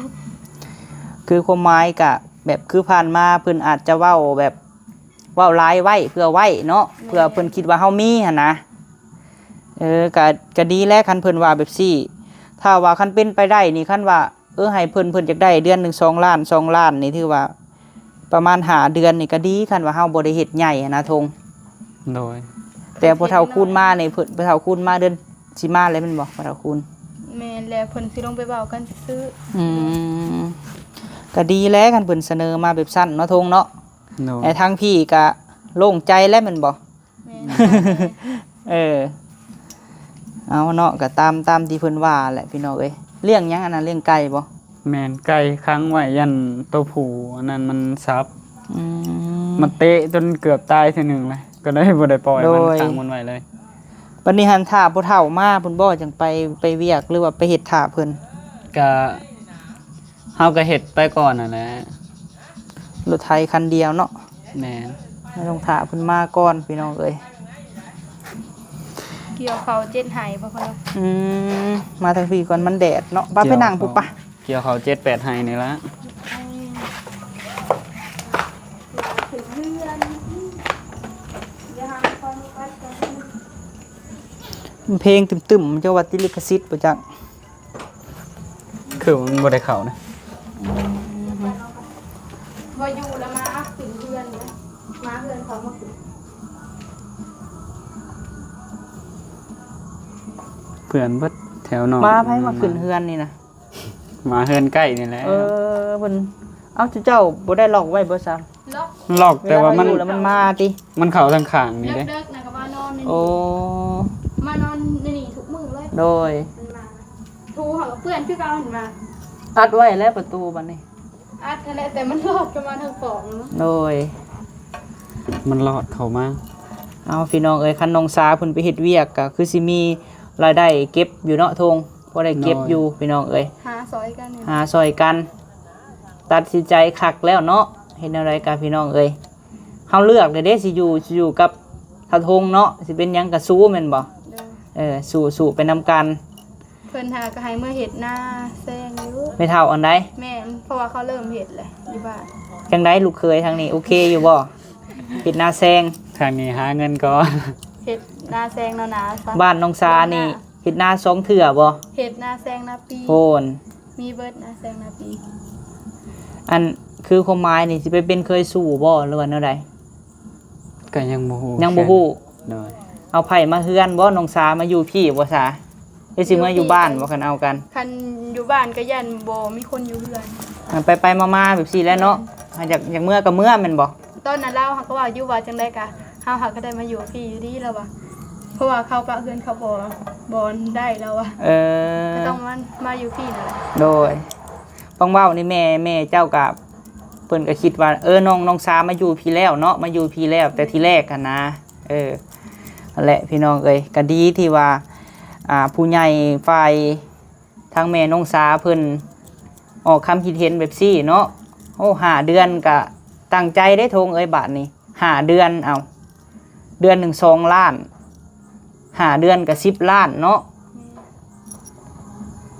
ຄືຄວາມໝາຍກະແບບ ຄືຜ່ານມາເພິ່ນອາດຈະເວົ້າແບບ ເວົ້າຫຼາຍໄວ້ ເພື່ອໄວ້ເນາະ ແມ່ນ ເພື່ອເພິ່ນຄິດວ່າເຮົາມີຫັ້ນນະ ເອີ ກະ ກະດີແຫຼະ ຄັນເພິ່ນວ່າແບບຊີ້ ຖ້າວ່າຄັນເປັນໄປໄດ້ນີ້ ຄັນວ່າ ເອີ ໃຫ້ເພິ່ນ ເພິ່ນຢາກໄດ້ເດືອນໜຶ່ງສອງລ້ານ ສອງລ້ານນີ້ ຖືວ່າປະມານຫ້າເດືອນນີ້ກະດີ ຄັນວ່າເຮົາບໍ່ໄດ້ເຮັດໃຫຍ່ຫັ້ນນະ ທົງ ໂດຍ ແຕ່ພໍ່ເຖົ້າຄູນມານີ້ ເພິ່ນ ພໍ່ເຖົ້າຄູນມາເດືອນຊິມາແລ້ວແມ່ນບໍ່ ພໍ່ເຖົ້າຄູນ? ແມ່ນແລ້ວ ເພິ່ນຊິລົງໄປເວົ້າກັນຊື່ໆ ອືມ ກະດີແຫຼະ ຄັນເພິ່ນສະເໜີມາແບບຊັ້ນເນາະ ທົງເນາະ ໂດຍ ແຕ່ທາງພີ່ກະໂລ່ງໃຈແລ້ວແມ່ນບໍ່? ແມ່ນ ເອີ ເອົາເນາະ ກະຕາມ ຕາມທີ່ເພິ່ນວ່າແຫຼະພີ່ນ້ອງເອີຍ ລ້ຽງຫຍັງອັນນັ້ນ ລ້ຽງໄກ່ບໍ່? ແມ່ນ ໄກ່ຂັງໄວ້ ຢ້ານໂຕຜູ້ອັນນັ້ນມັນສັບ ອືມ ມັນເຕະຈົນເກືອບຕາຍເທື່ອໜຶ່ງແລ້ວ ກະເລີຍບໍ່ໄດ້ປ່ອຍ ໂດຍ ມັນຂັງມັນໄວ້ເລີຍ ບັດນີ້ຫັ້ນຖ້າຜູ້ເຖົ້າມາພຸ້ນບໍ່ ຈັ່ງໄປ ໄປວຽກ ຫຼືວ່າໄປເຮັດຖ້າເພິ່ນ? ກະ ເຮົາກະເຮັດໄປກ່ອນຫັ້ນແຫຼະ ລົດໄຖຄັນດຽວເນາະ ແມ່ນ ຕ້ອງຖ້າເພິ່ນມາກ່ອນພີ່ນ້ອງເອີຍ ກ່ຽວເຂົ້າເຈັດໄຮ່ບໍ່ພໍ ອືມ ມາທາງພີ້ກ່ອນ ມັນແດດເນາະ ໄປ ໄປນັ່ງພຸ້ນປະ ກ່ຽວເຂົ້າເຈັດແປດໄຮ່ນີ້ລະ ເພງຕຶ້ມໆ ເຈົ້າວ່າຕິດລິຂະສິດບໍ່ຈັກ ຄືມັນບໍ່ໄດ້ເຂົ້ານະ ບໍ່ຢູ່ລະ ມາຂຶ້ນເຮືອນ ມາເຮືອນເຂົາມາຂຶ້ນ ເພື່ອນເບິດແຖວນອກ ມາໃຜມາຂຶ້ນເຮືອນນີ້ນະ? ມາເຮືອນໃກ້ນີ້ແຫຼະ ເອີ ເພິ່ນ ເອົ້າ ເຈົ້າບໍ່ໄດ້ລັອກໄວ້ບໍ່ຊະ? ລັອກ ລັອກ ແຕ່ວ່າມັນ ເວລາເຮົາຢູ່ແລ້ວມັນມາຕິ ມັນເຂົ້າທາງຂ້າງນີ້ເດ້ ເດິກໆນະກະມານອນໃນນີ້ ໂອ້ ມານອນໃນນີ້ທຸກມື້ເລີຍ ໂດຍ ມັນມາ ຖູເຮົາກະເປື້ອນຄືເກົ່າຫັ້ນມາ ອັດໄວ້ແລ້ວປະຕູບັດນີ້ ອັດຫັ້ນແຫຼະ ແຕ່ມັນລອດເຂົ້າມາທາງປອກເນາະ ໂດຍ ມັນລອດເຂົ້າມາ ເອົາ ພີ່ນ້ອງເອີຍ ຄັນນ້ອງສາເພິ່ນໄປເຮັດວຽກກະຄືຊິມີລາຍໄດ້ເກັບຢູ່ເນາະ ທົງ ພໍໄດ້ເກັບ ໂດຍ ຢູ່ພີ່ນ້ອງເອີຍ ຫາຊ່ອຍກັນ ຫາຊ່ອຍກັນ ຕັດສິນໃຈຄັກແລ້ວເນາະ ເຮັດແນວໃດກະພີ່ນ້ອງເອີຍ ເຮົາເລືອກແລ້ວເດ້ ຊິຢູ່ ຊິຢູ່ກັບທ້າວທົງເນາະ ຊິເປັນຫຍັງກະສູ້ແມ່ນບໍ່? ໂດຍ ເອີ ສູ້ ສູ້ໄປນຳກັນ ເພິ່ນຫາກະໃຫ້ເມືອເຮັດນາແຊງຢູ່ ແມ່ເຖົ້າອັນໃດ? ແມ່ນ ເພາະວ່າເຂົາເລີ່ມເຮັດແລ້ວຢູ່ບ້ານ ຈັ່ງໃດລູກເຂີຍທາງນີ້ ໂອເຄຢູ່ບໍ່? ເຮັດນາແຊງ ທາງນີ້ຫາເງິນກ່ອນ ເຮັດນາແຊງເນາະ ນາ ບ້ານນ້ອງສານີ້ ເຮັດນາສອງເທື່ອບໍ່? ເຮັດນາແຊງນາປີ ໂພນ ມີເບິດນາແຊງນາປີ ອັນ ຄືຄວາມໝາຍນີ້ ຊິໄປເປັນເຂີຍສູ້ບໍ່ ຫຼືວ່າແນວໃດ? ກະຍັງບໍ່ຮູ້ ຍັງບໍ່ຮູ້ ໂດຍ ເອົາໃຜມາເຮືອນບໍ່? ນ້ອງສາມາຢູ່ພີ້ບໍ່ສາ ຫຼືຊິເມືອຢູ່ບ້ານບໍ່ ຄັນເອົາກັນ? ຄັນຢູ່ບ້ານກະຢ້ານບໍ່ມີຄົນຢູ່ເຮືອນ ໄປໆມາໆແບບຊີ້ແຫຼະເນາະ ຫາກຢາກ ຢາກເມືອກະເມືອແມ່ນບໍ່? ຕອນນັ້ນລາວຫາກະວ່າຢູ່ວ່າຈັ່ງໃດກະ ເຮົາຫາກະໄດ້ມາຢູ່ພີ້ຢູ່ດີລາວວ່າ ເພາະວ່າເຂົາປະເຮືອນເຂົາບໍ່ ບໍ່ໄດ້ລາວວ່າ ເອີ ກະຕ້ອງມາ ມາຢູ່ພີ້ນັ້ນແຫຼະ ໂດຍ ຟັງເວົ້ານີ້ແມ່ ແມ່ເຈົ້າກະ ເພິ່ນກະຄິດວ່າ ເອີ ນ້ອງ ນ້ອງສາມາຢູ່ພີ້ແລ້ວເນາະ ມາຢູ່ພີ້ແລ້ວແຕ່ທີແລກຫັ້ນນະ ເອີ ຫັ້ນແຫຼະພີ່ນ້ອງເອີຍ ກະດີທີ່ວ່າ ອ່າ ຜູ້ໃຫຍ່ຝ່າຍ ທາງແມ່ນ້ອງສາເພິ່ນອອກຄຳຄິດເຫັນແບບຊີ້ເນາະ ໂອ້ ຫ້າເດືອນກະຕັ້ງໃຈເດ້ ທົງເອີຍ ບາດນີ້ ຫ້າເດືອນ ເອົາ ເດືອນໜຶ່ງສອງລ້ານ ຫ້າເດືອນກະສິບລ້ານເນາະ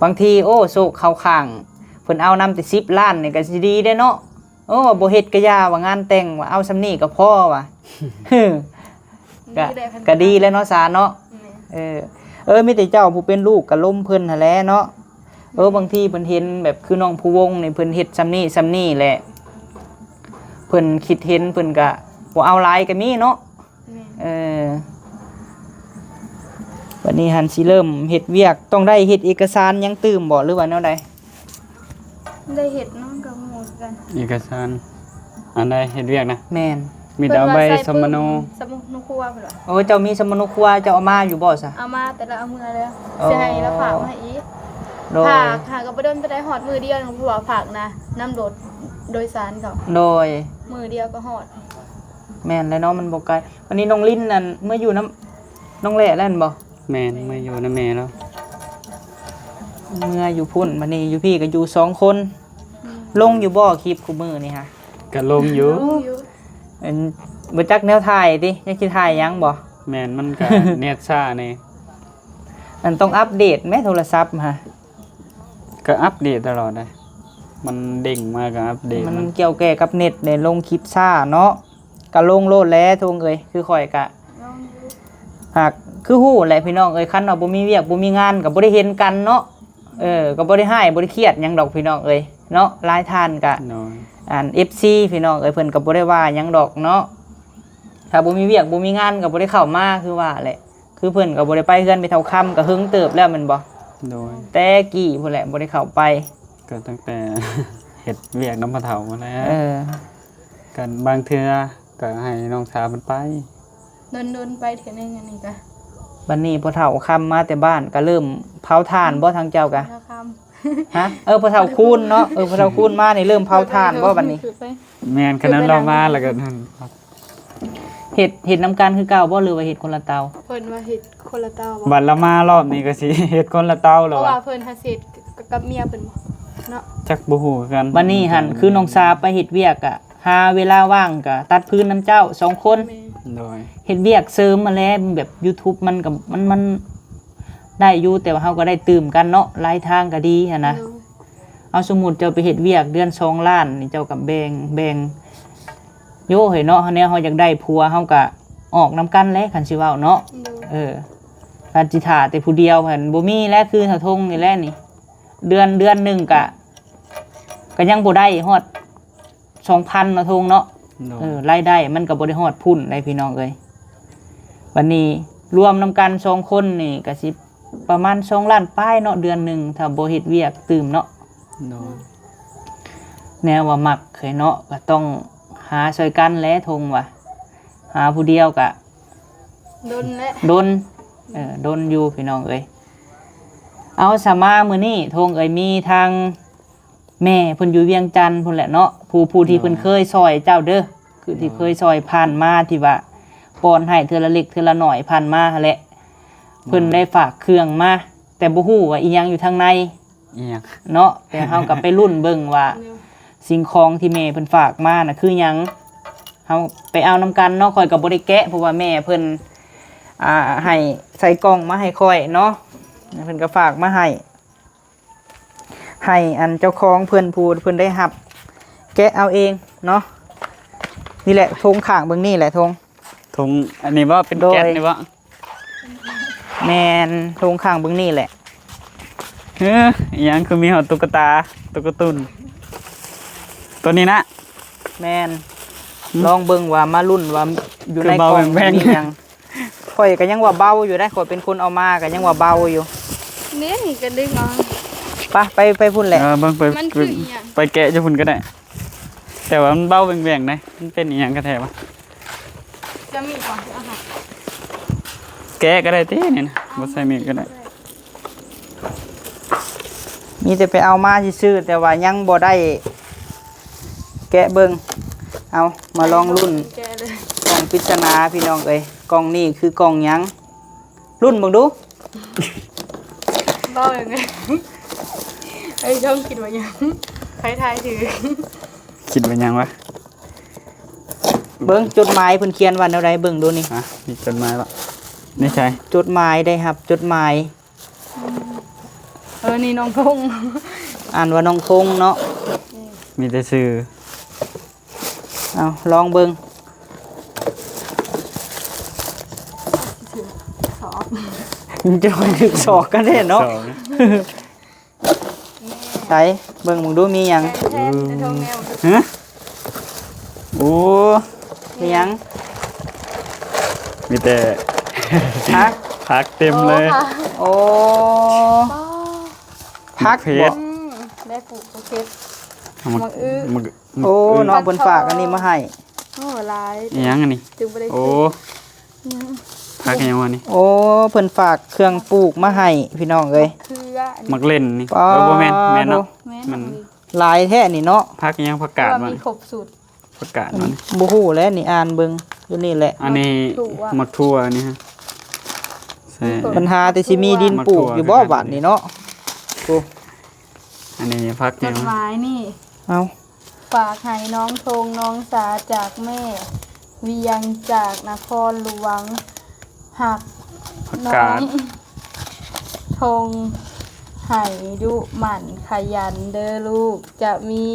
ບາງທີ ໂອ້ ໂຊກເຂົ້າຂ້າງ ເພິ່ນເອົານຳແຕ່ສິບລ້ານນີ້ກະຊິດີເດ້ເນາະ ໂອ້ ບໍ່ເຮັດກະຢ່າວ່າງານແຕ່ງ ວ່າເອົາສ່ຳນີ້ກະພໍວ່າ ກະ ກະດີແຫຼະເນາະສາເນາະ ແມ່ນ ເອີ ເອີ ມີແຕ່ເຈົ້າຜູ້ເປັນລູກກະລົມເພິ່ນຫັ້ນແຫຼະເນາະ ເອີ ບາງທີເພິ່ນເຫັນແບບຄືນ້ອງພູວົງນີ້ ເພິ່ນເຮັດສ່ຳນີ້ສ່ຳນີ້ແຫຼະ ເພິ່ນຄິດເຫັນ ເພິ່ນກະບໍ່ເອົາຫຼາຍກະມີເນາະ ແມ່ນ ເອີ ນີ້ຫັ້ນຊິເລີ່ມເຮັດວຽກ ຕ້ອງໄດ້ເຮັດເອກະສານຫຍັງຕື່ມບໍ່ ຫຼືວ່າແນວໃດ? ໄດ້ເຮັດນຳກັບໝູ່ຄືກັນ. ເອກະສານອັນໃດເຮັດວຽກນະ? ແມ່ນ. ມີແຕ່ເອົາໃບສຳມະໂນ ສຳມະໂນຄົວພຸ້ນລະ. ໂອ້ ເຈົ້າມີສຳມະໂນຄົວ ເຈົ້າເອົາມາຢູ່ບໍ່ຊະ? ເອົາມາ ແຕ່ລະເອົາເມືອແລ້ວ. ອໍ ຊິໃຫ້ລາວຝາກມາໃຫ້ອີກ. ໂດຍ. ຝາກຫາກໍບໍ່ດົນປານໃດ ຮອດມື້ດຽວ ເພາະວ່າຝາກນະ ນຳລົດໂດຍສານເຂົາ. ໂດຍ. ມື້ດຽວກໍຮອດ. ແມ່ນແລ້ວເນາະ ມັນບໍ່ໄກ. ອັນນີ້ນ້ອງລິນນັ້ນເມືອຢູ່ນຳນ້ອງແຫຼະແລ້ວແມ່ນບໍ່? ແມ່ນ ເມືອຢູ່ນຳແມ່ແລ້ວ. ເມືອຢູ່ພຸ້ນ ບັດນີ້ຢູ່ພີ້ກໍຢູ່ສອງຄົນ. ອືມ ລົງຢູ່ບໍ່ຄລິບຄູ່ມື້ນີ້ຫະ? ກໍລົງຢູ່. ລົງຢູ່. ອັນ ບໍ່ຈັກແນວຖ່າຍຕິ ຈັກຊິຖ່າຍຫຍັງບໍ່? ແມ່ນ ມັນກໍເນັດຊ້າແດ່. ອັນຕ້ອງອັບເດດແມ້ໂທລະສັບຫະ. ກໍອັບເດດຕະຫຼອດເດ້ ມັນເດ້ງມາກໍອັບເດດ. ມັນ ມັນກ່ຽວແກ່ກັບເນັດເດ້ ລົງຄລິບຊ້າເນາະ. ກະລົງໂລດແຫຼະ ທົງເອີຍ ຄືຂ້ອຍກະ ລອງຢູ່ ຫາກຄືຮູ້ແຫຼະພີ່ນ້ອງເອີຍ ຄັນວ່າບໍ່ມີວຽກບໍ່ມີງານກະບໍ່ໄດ້ເຫັນກັນເນາະ. ເອີ ກະບໍ່ໄດ້ຮ້າຍບໍ່ໄດ້ຄຽດຫຍັງດອກພີ່ນ້ອງເອີຍເນາະ. ຫຼາຍທ່ານກະ ໂດຍ ອັນ ເອັຟຊີ ພີ່ນ້ອງເອີຍ ເພິ່ນກະບໍ່ໄດ້ວ່າຫຍັງດອກເນາະ. ຖ້າບໍ່ມີວຽກບໍ່ມີງານກະບໍ່ໄດ້ເຂົ້າມາ ຄືວ່າແຫຼະ. ຄືເພິ່ນກໍບໍ່ໄດ້ໄປເຮືອນແມ່ເຖົ້າຄຳ ກໍເຫິງເຕີບແລ້ວແມ່ນບໍ່? ໂດຍ. ແຕ່ກີ້ພຸ້ນແຫຼະບໍ່ໄດ້ເຂົ້າໄປ. ກໍຕັ້ງແຕ່ເຮັດວຽກນຳພໍ່ເຖົ້າຫັ້ນແຫຼະ. ເອີ ກໍບາງເທື່ອກໍໃຫ້ນ້ອງສາວເພິ່ນໄປ ດົນໆໄປເທື່ອໜຶ່ງ. ອັນນີ້ກໍ ບັດນີ້ພໍ່ເຖົ້າຄຳມາແຕ່ບ້ານ ກໍເລີ່ມເຜົາຖ່ານບໍ່ ທາງເຈົ້າກະ? ເຖົ້າຄຳ ຮະ? ເອີ ພໍ່ເຖົ້າຄູນເນາະ. ເອີ ພໍ່ເຖົ້າຄູນມານີ້ເລີ່ມເຜົາຖ່ານບໍ່ບັດນີ້? ແມ່ນ ຄັນນັ້ນລາວມາແລ້ວກໍ ເຮັດ ເຮັດນຳກັນຄືເກົ່າບໍ່ ຫຼືວ່າເຮັດຄົນລະເຕົາ? ເພິ່ນວ່າເຮັດຄົນລະເຕົາບໍ່? ບັດລາວມາລອບນີ້ກໍຊິເຮັດຄົນລະເຕົາແລ້ວ ເພາະວ່າ ວ່າເພິ່ນຫາເຮັດກັບເມຍເພິ່ນເນາະ ຈັກບໍ່ຮູ້ຄືກັນ. ບັດນີ້ຫັ້ນ ຄືນ້ອງສາໄປເຮັດວຽກກະຫາເວລາວ່າງກະຕັດຟືນນຳເຈົ້າສອງຄົນ. ແມ່ນ. ໂດຍ. ເຮັດວຽກເສີມຫັ້ນແຫຼະ ແບບຢູທູບມັນກະ ມັນ ມັນໄດ້ຢູ່ ແຕ່ວ່າເຮົາກໍໄດ້ຕື່ມກັນເນາະ ລາຍທາງກໍດີຫັ້ນນະ. ໂດຍ. ເອົາ ສົມມຸດເຈົ້າໄປເຮັດວຽກເດືອນສອງລ້ານນີ້ ເຈົ້າກໍແບ່ງ ແບ່ງ ໂຍເຮີ້ຍເນາະ ແນວເຮົາຢາກໄດ້ຜົວ ເຮົາກະອອກນຳກັນແຫຼະ ຄັນຊິເວົ້າເນາະ. ໂດຍ. ເອີ ຄັນຊິຖ້າແຕ່ຜູ້ດຽວຫັ້ນບໍ່ມີແຫຼະ ຄືເຖົ້າທົງນີ້ແຫຼະນີ້ ເດືອນ ເດືອນໜຶ່ງກະ ກະຍັງບໍ່ໄດ້ຮອດສອງພັນເນາະ ທົງເນາະ. ໂດຍ. ເອີ ລາຍໄດ້ມັນກະບໍ່ໄດ້ຮອດພຸ້ນໃດ໋ ພີ່ນ້ອງເອີຍ. ບັດນີ້ລວມນຳກັນສອງຄົນນີ້ກະຊິ ປະມານສອງລ້ານປາຍເນາະ ເດືອນໜຶ່ງ ຖ້າບໍ່ເຮັດວຽກຕື່ມເນາະ. ໂດຍ. ແນວວ່າມັກເຄີຍເນາະ ກໍຕ້ອງຫາຊ່ອຍກັນແຫຼະ ທົງວ່າ ຫາຜູ້ດຽວກະດົນແຫຼະ ດົນ ເອີ ດົນຢູ່ພີ່ນ້ອງເອີຍ. ເອົາ ສະມາມື້ນີ້ ທົງເອີຍ ມີທາງ ແມ່ເພິ່ນຢູ່ວຽງຈັນພຸ້ນແຫຼະເນາະ ຜູ້ ຜູ້ທີ່ເພິ່ນເຄີຍຊ່ອຍເຈົ້າເດີ ຄືທີ່ເຄີຍຊ່ອຍຜ່ານມາ ທີ່ວ່າປ້ອນໃຫ້ເທື່ອລະເລັກເທື່ອລະໜ້ອຍຜ່ານມາຫັ້ນແຫຼະ. ເພິ່ນໄດ້ຝາກເຄື່ອງມາ ແຕ່ບໍ່ຮູ້ວ່າອີ່ຫຍັງຢູ່ທາງໃນ ອີ່ຫຍັງເນາະ ແຕ່ເຮົາກໍໄປລຸ້ນເບິ່ງວ່າ ສິ່ງຂອງທີ່ແມ່ເພິ່ນຝາກມານະຄືຫຍັງ. ເຮົາໄປເອົານຳກັນເນາະ ຂ້ອຍກໍບໍ່ໄດ້ແກະ ເພາະວ່າແມ່ເພິ່ນ ອ່າ ໃຫ້ໃສ່ກ່ອງມາໃຫ້ຂ້ອຍເນາະ ເພິ່ນກໍຝາກມາໃຫ້ ໃຫ້ອັນເຈົ້າຂອງເພິ່ນ ຜູ້ເພິ່ນໄດ້ຮັບ ແກະເອົາເອງເນາະ. ນີ້ແຫຼະ ຖົງຂ້າງເບິ່ງນີ້ແຫຼະ ຖົງ ຖົງອັນນີ້ບໍ່ ເປັນແກັດນີ້ບໍ່? ແມ່ນ ຖົງຂ້າງເບິ່ງນີ້ແຫຼະ. ເອີ ອີ່ຫຍັງຄືມີຮອດຕຸກກະຕາ ຕຸກກະຕຸນ ໂຕນີ້ນະ? ແມ່ນ. ອືມ ລອງເບິ່ງວ່າ ມາລຸ້ນວ່າຢູ່ໃນກ່ອງມີຫຍັງ. ຂ້ອຍກໍຍັງວ່າເບົາຢູ່ເດ້ ຂ້ອຍເປັນຄົນເອົາມາກໍຍັງວ່າເບົາຢູ່. ນີ້ກໍດຶງເອົາ ໄປ ໄປ ໄປພຸ້ນແຫຼະ. ເອີ ເບິ່ງໄປ ມັນຄືອີ່ຫຍັງ? ໄປແກະຢູ່ພຸ້ນກໍໄດ້ ແຕ່ວ່າມັນເບົາແຫວ່ງໆເດ້. ມັນເປັນອີ່ຫຍັງກັນແທ້ວະ? ຈະມີບໍ່? ເອົາໃຫ້ ແກະກໍໄດ້ຕິ ນີ້ນະ ບໍ່ໃສ່ມີດກໍໄດ້. ມີແຕ່ໄປເອົາມາຊື່ໆ ແຕ່ວ່າຍັງບໍ່ໄດ້ແກະເບິ່ງ. ເອົາ ມາລອງລຸ້ນ ແກະເລີຍ ກ່ອງປິດສະໜາ ພີ່ນ້ອງເອີຍ. ກ່ອງນີ້ຄືກ່ອງຫຍັງ? ລຸ້ນເບິ່ງດູ. ເວົ້າຫຍັງ? ເອີຍ ຕ້ອງຄິດວ່າຫຍັງ? ໃຜທາຍຖືກ? ຄິດວ່າຫຍັງວະ? ເບິ່ງຈົດໝາຍເພິ່ນຂຽນວ່າແນວໃດ ເບິ່ງດູນີ້. ຮະ? ມີຈົດໝາຍບໍ່? ໃນໃສ? ຈົດໝາຍ ໄດ້ຮັບຈົດໝາຍ. ເອີ ນີ້ນ້ອງທົງ ອ່ານວ່ານ້ອງທົງເນາະ. ມີແຕ່ຊື່. ເອົາ ລອງເບິ່ງ. ຖືກສອກ ຈະໄປຖືກສອກກັນແທ້ເນາະ. ໃສ ເບິ່ງ ເບິ່ງດູມີຫຍັງ. ຮະ? ໂອ້ ມີຫຍັງ? ມີແຕ່ ຮະ? ຜັກເຕັມເລີຍ. ໂອ້ ຜັກເຜັດ ອືມ ໄດ້ປູກຜັກເຜັດ ໝາກອຶ ໝາກ ໂອ້ ເນາະ ເພິ່ນຝາກອັນນີ້ມາໃຫ້. ໂອ້ ຫຼາຍ ອີຫຍັງອັນນີ້? ຈຶ່ງບໍ່ໄດ້ ໂອ້ ຜັກຫຍັງວະນີ້? ໂອ້ ເພິ່ນຝາກເຄື່ອງປູກມາໃຫ້ພີ່ນ້ອງເອີຍ. ໝາກເລັ່ນນີ້ ເອີ ບໍ່ແມ່ນ ແມ່ນເນາະ ແມ່ນ ມັນ ຫຼາຍແທ້ນີ້ເນາະ. ຜັກອີຫຍັງ? ຜັກກາດ ມີຄົບຊຸດ ຜັກກາດມັນ ບໍ່ຮູ້ແຫຼະນີ້ ອ່ານເບິ່ງຢູ່ນີ້ແຫຼະ. ອັນນີ້ໝາກຖົ່ວ ໝາກຖົ່ວນີ້ຮະ ໃສ່ ບັນຫາແຕ່ຊິມີດິນປູກຢູ່ບໍ່ບາດນີ້ເນາະ. ໂອ້ ອັນນີ້ຜັກຫຍັງ? ຈົດໝາຍນີ້ ເອົ້າ ຝາກໃຫ້ນ້ອງທົງ ນ້ອງສາ ຈາກແມ່ວຽງ ຈາກນະຄອນຫຼວງ. ຮັກ ຜັກກາດ ນ້ອງທົງ ໃຫ້ດຸໝັ່ນຂະຫຍັນເດີລູກ ຈະມີ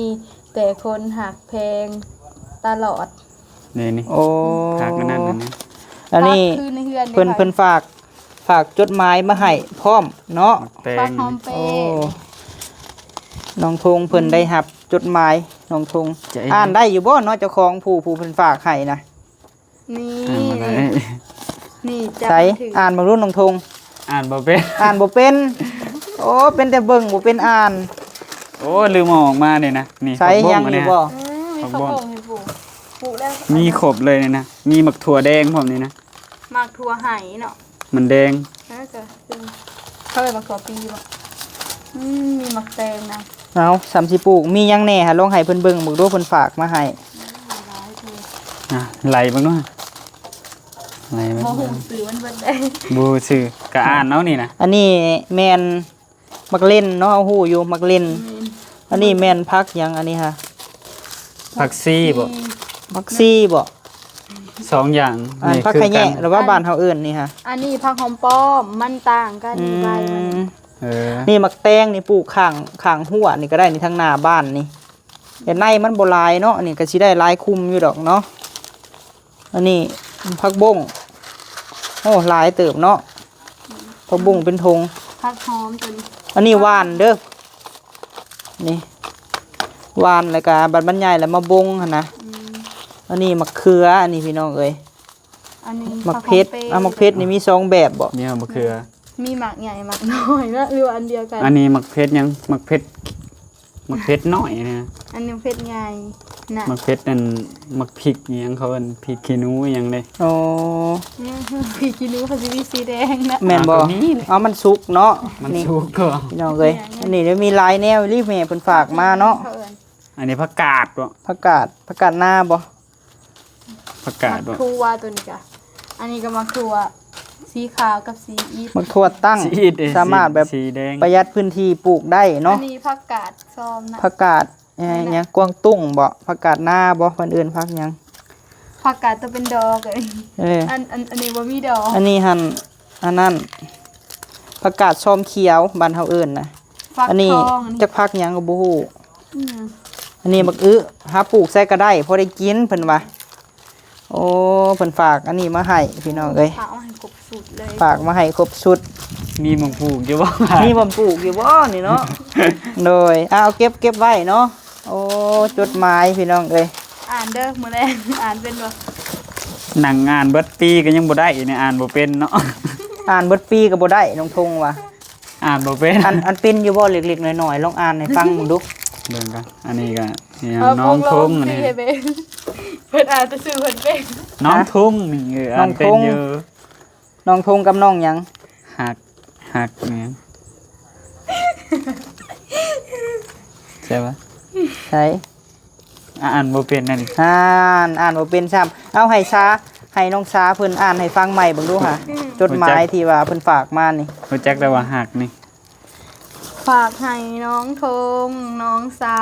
ແຕ່ຄົນຮັກແພງຕະຫຼອດ. ນີ້ໆ ໂອ້ ຜັກອັນນັ້ນ ອັນນີ້ ອັນນີ້ ເພິ່ນ ເພິ່ນຝາກ ຝາກຈົດໝາຍມາໃຫ້ພ້ອມເນາະ. ໝາກແຕງ ຜັກຫອມເປ້ ໂອ້ ນ້ອງທົງເພິ່ນໄດ້ຮັບຈົດໝາຍ. ນ້ອງທົງ ຈະ ອ່ານໄດ້ຢູ່ບໍ່ເນາະ ເຈົ້າຂອງຜູ້ ຜູ້ເພິ່ນຝາກໃຫ້ນະ? ນີ້ ອ່ານບໍ່ໄດ້ ນີ້ ໃສ ອ່ານເບິ່ງດູນ້ອງທົງ. ອ່ານບໍ່ເປັນ ອ່ານບໍ່ເປັນ. ໂອ້ ເປັນແຕ່ເບິ່ງ ບໍ່ເປັນອ່ານ. ໂອ້ ລືມເອົາອອກມານີ້ນະ. ນີ້ ໃສ ຜັກບົ້ງ ຍັງຢູ່ບໍ່? ເອີ ມີຜັກບົ້ງ ຜັກບົ້ງໃຫ້ປູກ ປູກແລ້ວ ມີຄົບເລີຍນີ້ນະ. ມີໝາກຖົ່ວແດງພ້ອມນີ້ນະ. ໝາກຖົ່ວໄຫເນາະ ມັນແດງ. ເອີ ກະຄື ເຂົາເອີ້ນໝາກຖົ່ວປີບໍ່? ອືມ ມີໝາກແຕງນຳ. ເອົາ ສ່ຳຊິປູກ ມີຫຍັງແດ່ຫາ ລອງໃຫ້ເພິ່ນເບິ່ງເບິ່ງດູ ເພິ່ນຝາກມາໃຫ້. ອ່າ ໄລ່ເບິ່ງດູ ໄລ່ເບິ່ງ ບໍ່ຮູ້ຊື່ມັນເບິດເດ້. ບໍ່ຮູ້ຊື່ ກະອ່ານເອົານີ້ນະ. ອັນນີ້ແມ່ນໝາກເລັ່ນເນາະ ເຮົາຮູ້ຢູ່ໝາກເລັ່ນ. ແມ່ນ ອັນນີ້ແມ່ນຜັກຫຍັງອັນນີ້ຫະ? ຜັກຊີບໍ່? ຜັກຊີບໍ່? ສອງຢ່າງ ອັນນີ້ ຜັກຂະແຍງ ຄືກັນ ຫຼືວ່າບ້ານເຮົາເອີ້ນນີ້ຫະ? ອັນນີ້ຜັກຫອມປ້ອມ ມັນຕ່າງກັນ ອືມ ໃບມັນ. ເອີ ນີ້ໝາກແຕງນີ້ປູກຂ້າງ ຂ້າງຮົ້ວນີ້ກະໄດ້ນີ້ ທາງໜ້າບ້ານນີ້. ແຕ່ໃນມັນບໍ່ຫຼາຍເນາະ ອັນນີ້ກະຊິໄດ້ຫຼາຍຄຸມຢູ່ດອກເນາະ. ອັນນີ້ຜັກບົ້ງ ໂອ້ ຫຼາຍເຕີບເນາະ ຜັກບົ້ງເປັນຖົງ. ຜັກຫອມຕົວນີ້ ອັນນີ້ຫວ່ານເດີ ນີ້ຫວ່ານ ແລ້ວກະບັດມັນໃຫຍ່ແລ້ວມາບົ້ງຫັ້ນນະ. ອືມ ອັນນີ້ໝາກເຂືອ ອັນນີ້ພີ່ນ້ອງເອີຍ. ອັນນີ້ໝາກເຜັດ ຜັກຫອມເປ ເອົາ ໝາກເຜັດນີ້ມີສອງແບບບໍ່? ມີໝາກເຂືອ ມີໝາກໃຫຍ່ໝາກນ້ອຍເນາະ ຫຼືວ່າອັນດຽວກັນ? ອັນນີ້ໝາກເຜັດຫຍັງ? ໝາກເຜັດ ໝາກເຜັດນ້ອຍນະ ອັນນີ້ເຜັດໃຫຍ່ນະ. ໝາກເຜັດນັ້ນ ໝາກພິກອີ່ຫຍັງ ເຂົາເອີ້ນພິກຂີ້ໜູອີ່ຫຍັງເດ້. ໂອ້ ອືມ ພິກຂີ້ໜູເຂົາຊິມີສີແດງນະ. ແມ່ນບໍ່? ເອົາ ມັນສຸກເນາະ ມັນສຸກກໍ ພີ່ນ້ອງເອີຍ. ອັນນີ້ໄດ້ມີຫຼາຍແນວອີ່ຫຼີ ແມ່ເພິ່ນຝາກມາເນາະ. ອັນນີ້ຜັກກາດບໍ່? ຜັກກາດ ຜັກກາດນາບໍ່? ຜັກກາດບໍ່? ໝາກຖົ່ວຕົວນີ້ກະ ອັນນີ້ກະໝາກຖົ່ວ ສີຂາວກັບສີອິດ. ໝາກຖົ່ວຕັ້ງ ສາມາດແບບ ປະຢັດພື້ນທີ່ປູກໄດ້ເນາະ. ອັນນີ້ຜັກກາດຊອມນະ ຜັກກາດ ເອີ ຫຍັງ ກວາງຕຸ້ງບໍ່? ຜັກກາດນາບໍ່? ເພິ່ນເອີ້ນຜັກຫຍັງ? ຜັກກາດຕົວເປັນດອກເອີຍ. ເອີ ອັນ ອັນ ອັນນີ້ບໍ່ມີດອກ. ອັນນີ້ຫັ້ນ ອັນນັ້ນ ຜັກກາດຊອມຂຽວ ບ້ານເຮົາເອີ້ນນະ. ອັນນີ້ຈັກຜັກຫຍັງກະບໍ່ຮູ້. ອືມ ອັນນີ້ໝາກອຶ ຫາປູກໃສ່ກະໄດ້ ພໍໄດ້ກິນເພິ່ນວ່າ. ໂອ້ ເພິ່ນຝາກອັນນີ້ມາໃຫ້ພີ່ນ້ອງເອີຍ. ຝາກມາໃຫ້ຄົບຊຸດເລີຍ ຝາກມາໃຫ້ຄົບຊຸດ. ມີໝ່ອງປູກຢູ່ບໍ່? ມີບ່ອນປູກຢູ່ບໍ່ນີ້ເນາະ? ໂດຍ ເອົາ ເກັບ ເກັບໄວ້ເນາະ. ໂອ້ ຈົດໝາຍພີ່ນ້ອງເອີຍ. ອ່ານເດີ ມື້ແລງ ອ່ານເປັນບໍ່? ນັ່ງອ່ານເບິດປີກະຍັງບໍ່ໄດ້ນີ້ ອ່ານບໍ່ເປັນເນາະ. ອ່ານເບິດປີກະບໍ່ໄດ້ ນ້ອງທົງວ່າ. ອ່ານບໍ່ເປັນ. ອັນ ອັນເປັນຢູ່ບໍ່ ເລັກໆ ນ້ອຍໆ ລອງອ່ານໃຫ້ຟັງເບິ່ງດູ. ເບິ່ງກ່ອນ ອັນນີ້ກະ ເອີ ນ້ອງທົງ ອັນນີ້ ເພິ່ນອ່ານແຕ່ຊື່ເພິ່ນເປັນ ນ້ອງ ຮະ? ທຸງນີ້ ເອີ ອ່ານເປັນຢູ່. ນ້ອງທົງກັບນ້ອງຫຍັງ? ຮັກ ຮັກຫຍັງ? ໃຊ່ປະ? ໃຊ່ ອ່ານບໍ່ເປັນນັ້ນ. ອ່ານ ອ່ານບໍ່ເປັນຊ້ຳ. ເອົາ ໃຫ້ສາ ໃຫ້ນ້ອງສາເພິ່ນອ່ານໃຫ້ຟັງໃໝ່ເບິ່ງດູຫາ. ອືມ ຈົດໝາຍທີ່ວ່າເພິ່ນຝາກມານີ້ ຮູ້ຈັກແຕ່ວ່າຮັກນີ້. ຝາກໃຫ້ນ້ອງທົງ ນ້ອງສາ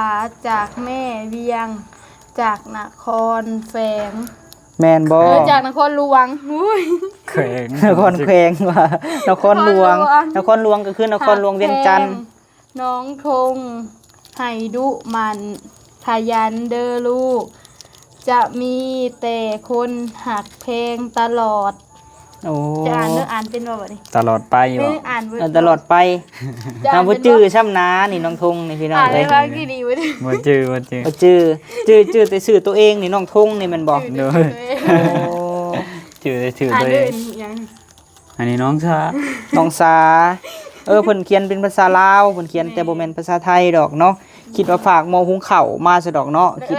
ຈາກແມ່ວຽງ ຈາກນະຄອນແຝງ. ແມ່ນບໍ່? ເອີ ຈາກນະຄອນຫຼວງ. ອຸ້ຍ ແຂວງ ນະຄອນແຂວງວ່າ ນະຄອນຫຼວງ ນະຄອນຫຼວງ ນະຄອນຫຼວງກະຄືນະຄອນຫຼວງວຽງຈັນ. ນ້ອງທົງ ໃຫ້ດຸໝັ່ນຂະຫຍັນເດີລູກ ຈະມີແຕ່ຄົນຮັກແພງຕະຫຼອດ. ໂອ້ ຈະອ່ານເດີ ອ່ານເປັນບໍ່ບາດນີ້? ຕະຫຼອດໄປບໍ່? ເອີ ອ່ານເບິດ ເອີ ຕະຫຼອດໄປ. ຈະອ່ານ ນຳບໍ່ຈື່ຊ້ຳນານີ້ ນ້ອງທົງນີ້ພີ່ນ້ອງເອີຍ. ອ່ານແລ້ວວ່າຄືດີບໍ່? ບໍ່ຈື່ ບໍ່ຈື່ ບໍ່ຈື່. ຈື່ ຈື່ແຕ່ຊື່ໂຕເອງນີ້ ນ້ອງທົງນີ້ແມ່ນບໍ່? ຈື່ແຕ່ຊື່ໂຕເອງ. ໂອ້ ຈື່ແຕ່ຊື່ໂຕເອງ. ອ່ານເດີ ອັນຫຍັງ? ອັນນີ້ນ້ອງສາ ນ້ອງສາ ເອີ ເພິ່ນຂຽນເປັນພາສາລາວ ເພິ່ນຂຽນແຕ່ບໍ່ແມ່ນພາສາໄທດອກເນາະ. ຄິດວ່າຝາກໝໍ້ຫຸງເຂົ້າມາຊະດອກເນາະ. ຄິດ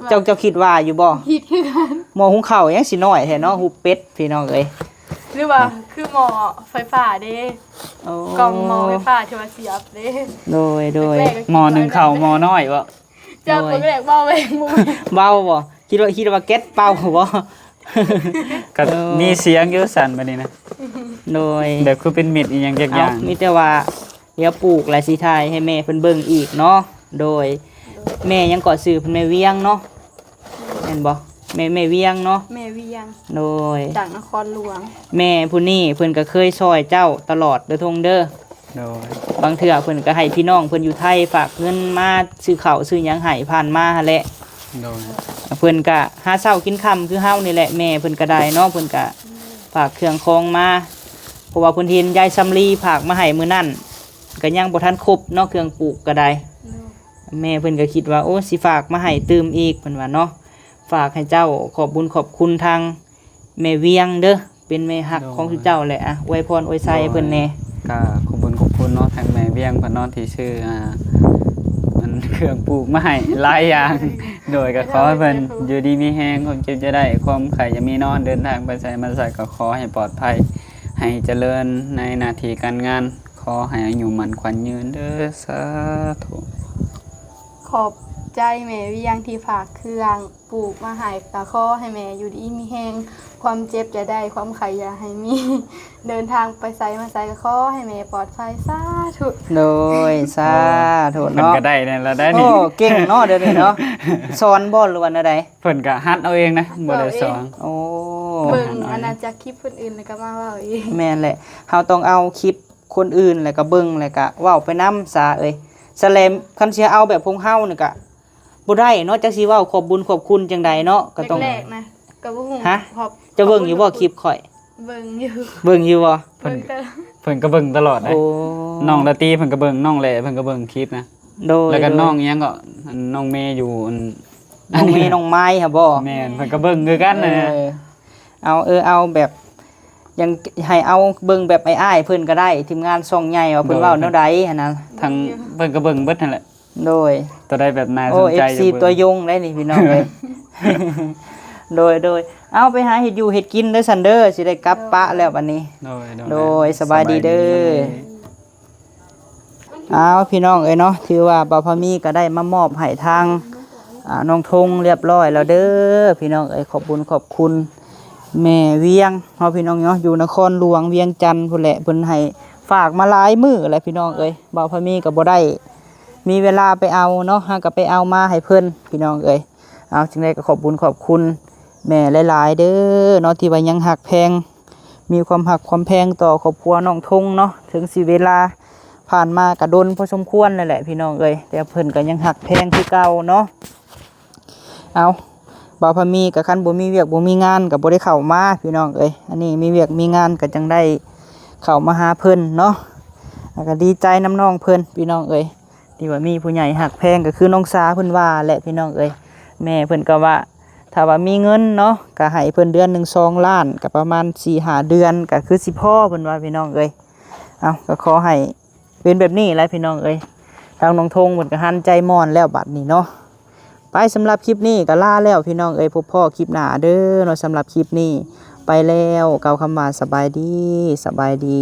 ເຈົ້າ ເຈົ້າຄິດວ່າຢູ່ບໍ່? ຄິດຄືກັນ ໝໍ້ຫຸງເຂົ້າຫຍັງຊິນ້ອຍແທ້ເນາະ ຮູບເປັດ ພີ່ນ້ອງເອີຍ. ຫຼືວ່າຄືໝໍ້ໄຟຟ້າເດ້. ໂອ້ ກ່ອງໝໍ້ໄຟຟ້າທີ່ວ່າສຽບເດ້. ໂດຍ ໂດຍ ໝໍ້ໜຶ້ງເຂົ້າ ໝໍ້ນ້ອຍບໍ່? ເຈົ້າ ໂດຍ ເບິ່ງແລກເວົ້າເອງ ເວົ້າບໍ່? ຄິດວ່າ ຄິດວ່າແກັດເປົ່າບໍ່? ກໍ ເອີ ມີສຽງຢູ່ຊັ້ນບັດນີ້ນະ. ໂດຍ ແບບຄືເປັນມິດອີ່ຫຍັງຈັກຢ່າງ. ເອົ້າ ມີແຕ່ວ່າດຽວປູກແລ້ວຊິຖ່າຍໃຫ້ແມ່ເພິ່ນເບິ່ງອີກເນາະ. ໂດຍ ແມ່ຫຍັງເກາະ ຊື່ເພິ່ນແມ່ວຽງເນາະ ແມ່ນບໍ່? ແມ່ ແມ່ວຽງເນາະ ແມ່ວຽງ. ໂດຍ ຈາກນະຄອນຫຼວງ. ແມ່ຜູ້ນີ້ເພິ່ນກໍເຄີຍຊ່ອຍເຈົ້າຕະຫຼອດເດີ ທົງເດີ. ໂດຍ ບາງເທື່ອເພິ່ນກໍໃຫ້ພີ່ນ້ອງເພິ່ນຢູ່ໄທຝາກເງິນມາຊື້ເຂົ້າຊື້ຫຍັງໃຫ້ຜ່ານມາຫັ້ນແຫຼະ. ໂດຍ ເພິ່ນກໍຫາເຊົ້າກິນຄ່ຳຄືເຮົານີ້ແຫຼະ ແມ່ເພິ່ນກໍໄດ້ເນາະ. ເພິ່ນກໍຝາກເຄື່ອງຂອງມາ ເພາະວ່າເພິ່ນເຫັນຍາຍສຳລີຝາກມາໃຫ້ມື້ນັ້ນ ກໍຍັງບໍ່ທັນຄົບເນາະ ເຄື່ອງປູກກໍໄດ້. ໂດຍ ແມ່ເພິ່ນກໍຄິດວ່າ ໂອ້ ຊິຝາກມາໃຫ້ຕື່ມອີກ ເພິ່ນວ່າເນາະ. ຝາກໃຫ້ເຈົ້າຂອບບຸນຂອບຄຸນທາງ ແມ່ວຽງເດີ ເປັນແມ່ຮັກ ໂດຍ ຂອງເຈົ້າແຫຼະ. ອະ ອວຍພອນອວຍໄຊໃຫ້ເພິ່ນແດ່. ໂດຍ ກໍຂອບບຸນຂອບຄຸນເນາະ ທາງແມ່ວຽງເພິ່ນເນາະ ທີ່ຊື້ ອ່າ ອັນເຄື່ອງປູກມາໃຫ້ຫຼາຍຢ່າງ. ໂດຍ ກໍຂໍໃຫ້ເພິ່ນຢູ່ດີມີແຮງ ຄວາມເຈັບຢ່າໄດ້ ຄວາມໄຂ້ຢ່າມີເນາະ. ເດີນທາງໄປໃສມາໃສກໍຂໍໃຫ້ປອດໄພ ໃຫ້ຈະເລີນໃນໜ້າທີ່ການງານ ຂໍໃຫ້ອາຍຸໝັ້ນຂວັນຍືນເດີ ສາທຸ. ຂອບໃຈແມ່ວຽງທີ່ຝາກເຄື່ອງປູກມາໃຫ້ ກໍຂໍໃຫ້ແມ່ຢູ່ດີມີແຮງ ຄວາມເຈັບຢ່າໄດ້ ຄວາມໄຂ້ຢ່າໃຫ້ມີ ເດີນທາງໄປໃສມາໃສກໍຂໍໃຫ້ແມ່ປອດໄພ ສາທຸ. ໂດຍ ສາທຸເນາະ. ເພິ່ນກໍໄດ້ແນ່ລະໄດ໋ນີ້. ໂອ້ ເກັ່ງເນາະ ດຽວນີ້ເນາະ. ສອນບໍ່ ຫຼືວ່າແນວໃດ? ເພິ່ນກໍຫັດເອົາເອງນະ ບໍ່ໄດ້ສອນ. ໂອ້ ເບິ່ງອານາຈັກຄລິບຄົນອື່ນ ແລ້ວກໍມາເວົ້າເອງ. ແມ່ນແຫຼະ ເຮົາຕ້ອງເອົາຄລິບ ຄົນອື່ນ ແລ້ວກໍເບິ່ງ ແລ້ວກໍເວົ້າໄປນຳ ສາເອີຍ. ສະແລມ ຄັນຊິເອົາແບບຂອງເຮົານີ້ກໍບໍ່ໄດ້ເນາະ ຈັກຊິເວົ້າຂອບບຸນຂອບຄຸນຈັ່ງໃດເນາະ. ກໍຕ້ອງ ແລກໆນະ ກໍບໍ່ຮູ້. ຮະ? ເຈົ້າເບິ່ງຢູ່ບໍ່ຄລິບຂ້ອຍ? ເບິ່ງຢູ່. ເບິ່ງຢູ່ບໍ່? ເພິ່ນ ເບິ່ງຕະຫຼອດ ເພິ່ນກໍເບິ່ງຕະຫຼອດນະ. ໂອ້ ນ້ອງລາຕີເພິ່ນກໍເບິ່ງ ນ້ອງແຫຼເພິ່ນກໍເບິ່ງຄລິບນະ. ໂດຍ ແລ້ວກໍ ໂດຍ ນ້ອງອີ່ຫຍັງກໍ ນ້ອງເມຢູ່ ນ້ອງເມ ນ້ອງໄມ້ຫັ້ນບໍ່? ແມ່ນ ເພິ່ນກໍເບິ່ງຄືກັນນະ. ເອີ ເອົາ ເອີ ເອົາແບບ ຍັງໃຫ້ເອົາເບິ່ງແບບອ້າຍໆເພິ່ນກໍໄດ້ ທີມງານຊ່ອງໃຫຍ່ວ່າເພິ່ນເວົ້າແນວໃດຫັ້ນນະ. ທາງເພິ່ນກໍເບິ່ງເບິດຫັ້ນແຫຼະ. ໂດຍ ຕົວໃດແບບໜ້າສົນໃຈ ເອັຟຊີ ຕັວຍົງໄດ໋ນີ້ ພີ່ນ້ອງເອີຍ. ໂດຍ ໂດຍ ເອົາໄປຫາເຮັດຢູ່ເຮັດກິນເດີຊັ້ນເດີ ຊິໄດ້ກັບປະແລ້ວບັດນີ້. ໂດຍ ໂດຍ ໂດຍ ສະບາຍດີເດີ. ອ້າວ ພີ່ນ້ອງເອີຍເນາະ ຖືວ່າບ່າວພາມີກໍໄດ້ມາມອບໃຫ້ທາງ ອ່າ ນ້ອງທົງລຽບຮ້ອຍແລ້ວເດີ ພີ່ນ້ອງເອີຍ. ຂອບບຸນຂອບຄຸນແມ່ວຽງເນາະ ພີ່ນ້ອງເນາະ ຢູ່ນະຄອນຫຼວງວຽງຈັນພຸ້ນແຫຼະ ເພິ່ນໃຫ້ຝາກມາຫຼາຍມື້ແລ້ວ ພີ່ນ້ອງເອີຍ. ບ່າວພາມີກໍບໍ່ໄດ້ມີເວລາໄປເອົາເນາະ ຫາກໍໄປເອົາມາໃຫ້ເພິ່ນ ພີ່ນ້ອງເອີຍ. ເອົາ ຈັ່ງໃດກໍຂອບບຸນຂອບຄຸນແມ່ຫຼາຍໆເດີເນາະ ທີ່ວ່າຍັງຮັກແພງ ມີຄວາມຮັກຄວາມແພງຕໍ່ຄອບຄົວນ້ອງທົງເນາະ. ເຖິງຊິເວລາຜ່ານມາກໍດົນພໍສົມຄວນແລ້ວແຫຼະ ພີ່ນ້ອງເອີຍ ແຕ່ເພິ່ນກໍຍັງຮັກແພງຄືເກົ່າເນາະ. ເອົາ ບ່າວພາມີກໍຄັນບໍ່ມີວຽກບໍ່ມີງານກໍບໍ່ໄດ້ເຂົ້າມາ ພີ່ນ້ອງເອີຍ. ອັນນີ້ມີວຽກມີງານກໍຈັ່ງໄດ້ເຂົ້າມາຫາເພິ່ນເນາະ. ແລ້ວກໍດີໃຈນຳນ້ອງເພິ່ນ ພີ່ນ້ອງເອີຍ ທີ່ວ່າມີຜູ້ໃຫຍ່ຮັກແພງ ກໍຄືນ້ອງສາເພິ່ນວ່າແຫຼະ ພີ່ນ້ອງເອີຍ. ແມ່ເພິ່ນກໍວ່າ ຖ້າວ່າມີເງິນເນາະ ກໍໃຫ້ເພິ່ນເດືອນໜຶ່ງສອງລ້ານ ກໍປະມານສີ່ຫ້າເດືອນ ກໍຄືຊິພໍ ເພິ່ນວ່າ ພີ່ນ້ອງເອີຍ. ເອົາ ກໍຂໍໃຫ້ເປັນແບບນີ້ແຫຼະ ພີ່ນ້ອງເອີຍ. ທາງນ້ອງທົງເພິ່ນກໍຫັນໃຈມ່ອນແລ້ວບັດນີ້ເນາະ. ໄປ ສຳລັບຄລິບນີ້ກໍລາແລ້ວ ພີ່ນ້ອງເອີຍ. ພົບພໍ້ຄລິບໜ້າເດີເນາະ. ສຳລັບຄລິບນີ້ໄປແລ້ວ ກ່າວຄຳວ່າສະບາຍດີ ສະບາຍດີ.